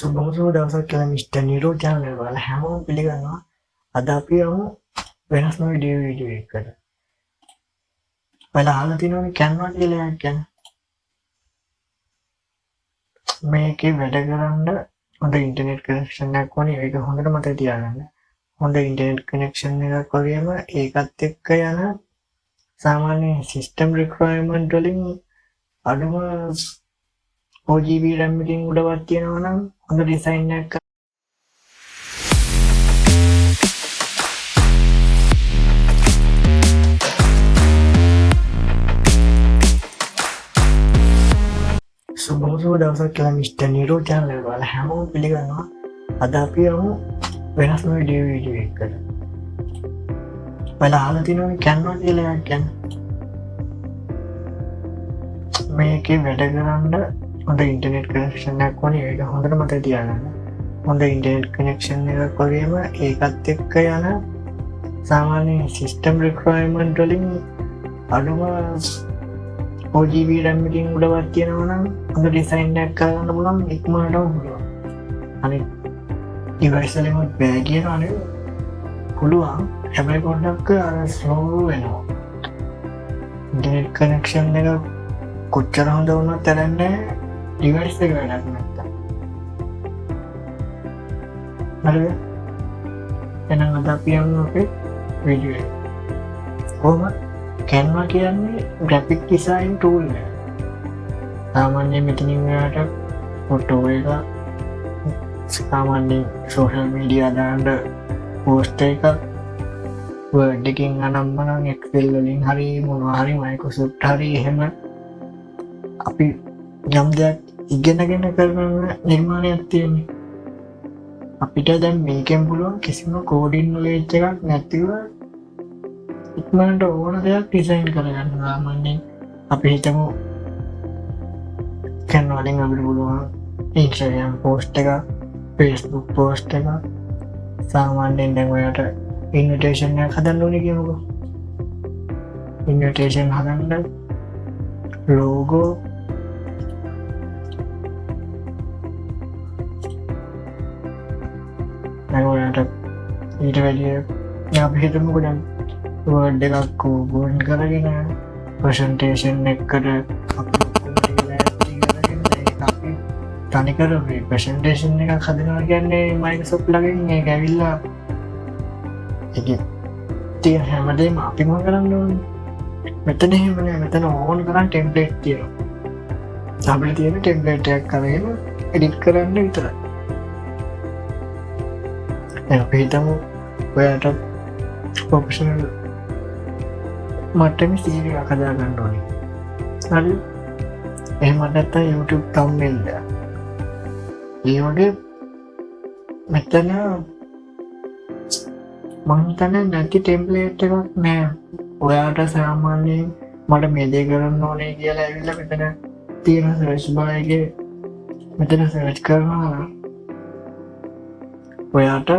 සුබම සුබ දවසක් කියලා මිස්ටර් නිරෝ චැනල් එකට ඔයාලා හැමෝම පිළිගන්නවා. අද අපි යමු වෙනස්ම වීඩියෝ එකකට. ඔයාලා අහලා තියෙනවනේ Canva කියලා එකක් ගැන. මේකේ වැඩ කරන්න හොඳ ඉන්ටර්නෙට් කනෙක්ෂන් එකක් ඕනේ. ඒක හොඳට මතක තියාගන්න. හොඳ ඉන්ටර්නෙට් කනෙක්ෂන් එකක් වගේම ඒකත් එක්ක යන සාමාන්‍ය සිස්ටම් රික්වයර්මන්ට් වලින් අඩුම 4 GB RAM එකකින් උඩවත් තියෙනවා නම් හොඳ ඩිසයින් එකක්. සුබම සුබ දවසක් කියලා මිස්ටර් නිරෝ චැනල් එකට ඔයාලා හැමෝම පිළිගන්නවා. අද අපි යමු වෙනස්ම වීඩියෝ එකකට. ඔයාලා අහලා තියෙනවනේ Canva කියලා එකක් ගැන. මේකේ වැඩ කරන්න හොඳ ඉන්ටර්නෙට් කනෙක්ෂන් එකක් ඕනේ. ඒක හොඳට මතක තියාගන්න. හොඳ ඉන්ටර්නෙට් කනෙක්ෂන් එකක් වගේම ඒකත් එක්ක යන සාමාන්‍ය සිස්ටම් රික්වයර්මන්ට් වලින් අඩුම 4 GB RAM එකකින් උඩවත් තියෙනවා නම් හොඳ ඩිසයින් එකක් කරගන්න පුළුවන්, ඉක්මනටම පුළුවන්. අනිත් ඩිවයිස් වලින් බෑ කියනවා නෙවෙයි, පුළුවන්. හැබැයි පොඩ්ඩක් අර ස්ලෝ වෙනවා. ඉන්ටර්නෙට් කනෙක්ෂන් එක කොච්චර හොඳ වුණත් තරන්නේ ඩිවයිස් එක වැඩක් නැත්තම්. හරිද? එහෙනම් අද අපි යමු අපේ වීඩියෝ එකට. කොහොමද Canva කියන්නේ ග්‍රැෆික් ඩිසයින් ටූල් එක. සාමාන්‍යයෙන් මෙතනින් ඔයාලට ෆොටෝ එක, සාමාන්‍යයෙන් සෝෂල් මීඩියා දාන්න පෝස්ට් එකක්, Word එකකින් අනම්මනම් Excel වලින් හරි මොනවා හරි Microsoft හරි එහෙම අපි යම් දෙයක් ඉගෙනගෙන කරන නිර්මාණයක් තියෙන්නේ. අපිට දැන් මේකෙන් පුළුවන් කිසිම කෝඩින් නොලෙජ් එකක් නැතිව ඉක්මනට ඕන දෙයක් ඩිසයින් කරගන්න. සාමාන්‍යයෙන් අපි හිතමු Canva වලින් අපිට පුළුවන් Instagram post එකක්, Facebook post එකක්, සාමාන්‍යයෙන් දැන් ඔයාලට ඉන්විටේෂන් එකක් හදන්න ඕනේ කියමුකෝ. ඉන්විටේෂන් හදන්න ලෝගෝ, දැන් ඔයාලට ඊට වැඩිය අපි හිතමුකෝ දැන් Word එකක් ඕපන් කරගෙන ප්‍රසන්ටේෂන් එකකට අපි ඔක්කොම ටික ලෑස්ති කරගෙන ඒක අපි තනිකර මේ ප්‍රසන්ටේෂන් එකක් හදනවා කියන්නේ Microsoft ළඟින් ඒක ඇවිල්ලා ඒකේ තියෙන හැමදේම අපිම කරන්න ඕනේ. මෙතන එහෙම නෑ. මෙතන ඕන තරම් ටෙම්ප්ලේට් තියෙනවා. අපිට තියෙන ටෙම්ප්ලේට් එකක් අරගෙන එඩිට් කරන්න විතරයි. දැන් අපි හිතමු ඔයාලට ප්‍රොෆෙෂනල් මට්ටමේ CV එකක් හදා ගන්න ඕනේ. හරි? එහෙම නැත්නම් YouTube thumbnail එකක්. ඒ වගේ මෙතන මං හිතන්නේ නැති ටෙම්ප්ලේට් එකක් නෑ. ඔයාට සාමාන්‍යයෙන් මට මේ දේ කරන්න ඕනේ කියලා ඇවිල්ලා මෙතන තියෙන සර්ච් බාර් එකේ මෙතන සර්ච් කරනවා නම් ඔයාට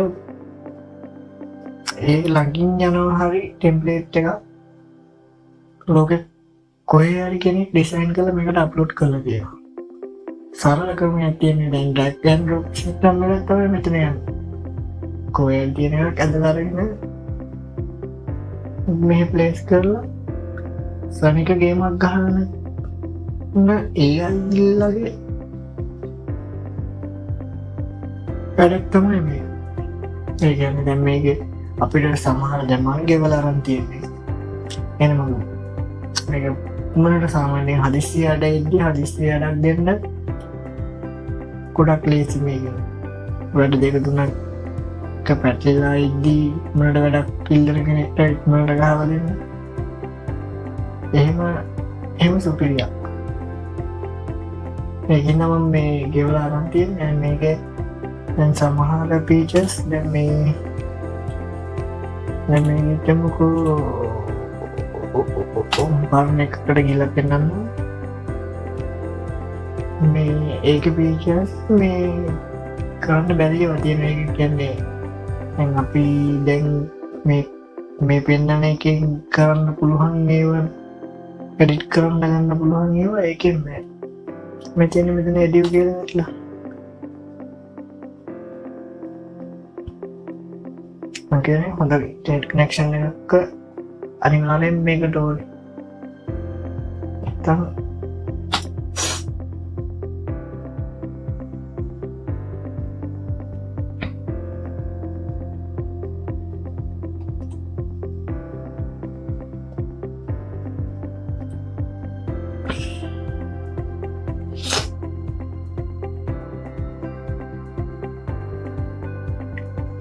ඒ ළඟින් යනවා හරි ටෙම්ප්ලේට් එකක් ලෝකෙ කොහේ හරි කෙනෙක් ඩිසයින් කරලා මේකට අප්ලෝඩ් කරලා තියෙනවා. සරල ක්‍රමයක් තියෙන්නේ දැන් ඩ්‍රැග් ඇන්ඩ් ඩ්‍රොප් සිස්ටම් එකක් තමයි මෙතන යන්නේ. කොහේ තියෙන එකක් ඇදලා අරගෙන මෙහෙ ප්ලේස් කරලා සනික ගේමක් ගහන ඒ අයිල්ලගේ වැඩක් තමයි මේ. ඒ කියන්නේ දැන් මේකේ අපිට සමහර දැන් මං ගෙවලා අරන් තියෙන්නේ. එහෙනම් මම මේක උඹලට සාමාන්‍යයෙන් හදිස්සිය වැඩ එද්දි හදිස්සිය වැඩක් දෙන්න ගොඩක් ලේසි මේක. වැඩ දෙක තුනක් එක පැටලිලා ඉද්දි උඹලට වැඩක් ඉල්ලන කෙනෙක්ට ඉක්මනට ගහලා දෙන්න. එහෙම සුපිරියක්. ඒකින් නම් මම මේ ගෙවලා අරන් තියෙන්නේ. දැන් මේකේ දැන් සමහර ෆීචර්ස් දැන් මේ දැන් මේ හිතමුකෝ පරණ එකකට ගිහලා පෙන්නන්න. මේ ඒකේ ෆීචර්ස් මේ කරන්න බැරි ඒවා තියෙනවා. ඒක කියන්නේ දැන් අපි දැන් මේ පෙන්නන එකෙන් කරන්න පුළුවන් ඒවා එඩිට් කරන්න ගන්න පුළුවන් ඒවා ඒකෙන් බෑ. මේ තියෙන්නේ මෙතන එඩියු කියලා වැටලා. මං කියන්නේ හොඳ ඉන්ටර්නෙට් කනෙක්ෂන් එකක් අනිවාර්යෙන් මේකට ඕනේ. නැත්තම්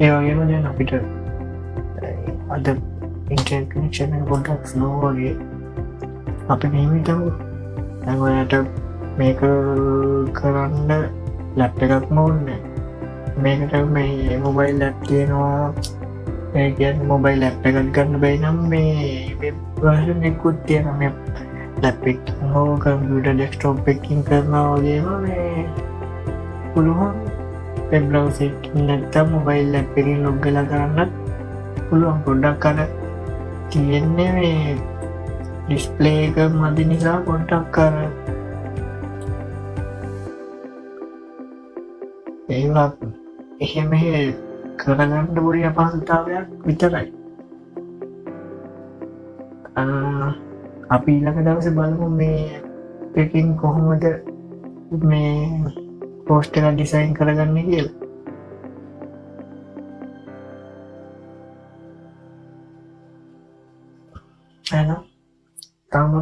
ඒ වගේම දැන් අපිට අද ඉන්ටර්නෙට් කනෙක්ෂන් එක පොඩ්ඩක් ස්ලෝ වගේ. අපි මෙහෙම හිතමු. දැන් ඔයාලට මේක කරන්න ලැප් එකක්ම ඕනේ නෑ. මේකට මේ මොබයිල් ඇප් තියෙනවා. ඒ කියන්නේ මොබයිල් ඇප් එකක් ගන්න බැරි නම් මේ වෙබ් වර්ෂන් එකකුත් තියෙනවා. මේ ලැප් එකකින් හෝ කම්පියුටර් ඩෙස්ක්ටොප් එකකින් කරනවා වගේම මේ පුළුවන් වෙබ් බ්‍රවුසර් එකකින් නැත්තම් මොබයිල් ඇප් එකකින් ලොග් වෙලා කරන්නත් පුළුවන්. පොඩ්ඩක් අර තියෙන්නේ මේ ඩිස්ප්ලේ එක මදි නිසා පොඩ්ඩක් අර ඒවා එහෙම කරගන්න පොඩි අපහසුතාවයක් විතරයි. අපි ඊළඟ දවසේ බලමු මේ එකකින් කොහොමද මේ පෝස්ට් එක ඩිසයින් කරගන්නේ කියලා. එහෙනම් තාම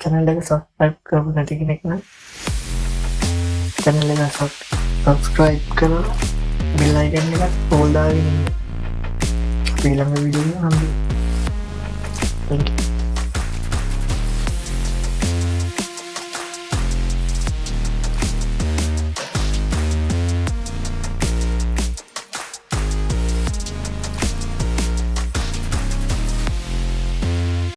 චැනල් එක සබ්ස්ක්‍රයිබ් කරපු නැති කෙනෙක් නම් චැනල් එක සබ්ස්ක්‍රයිබ් කරලා බෙල් අයිකන් එකත් ඕල් දාගෙන ඉන්න. අපි ඊළඟ වීඩියෝ එකෙන් හම්බෙමු. Thank you.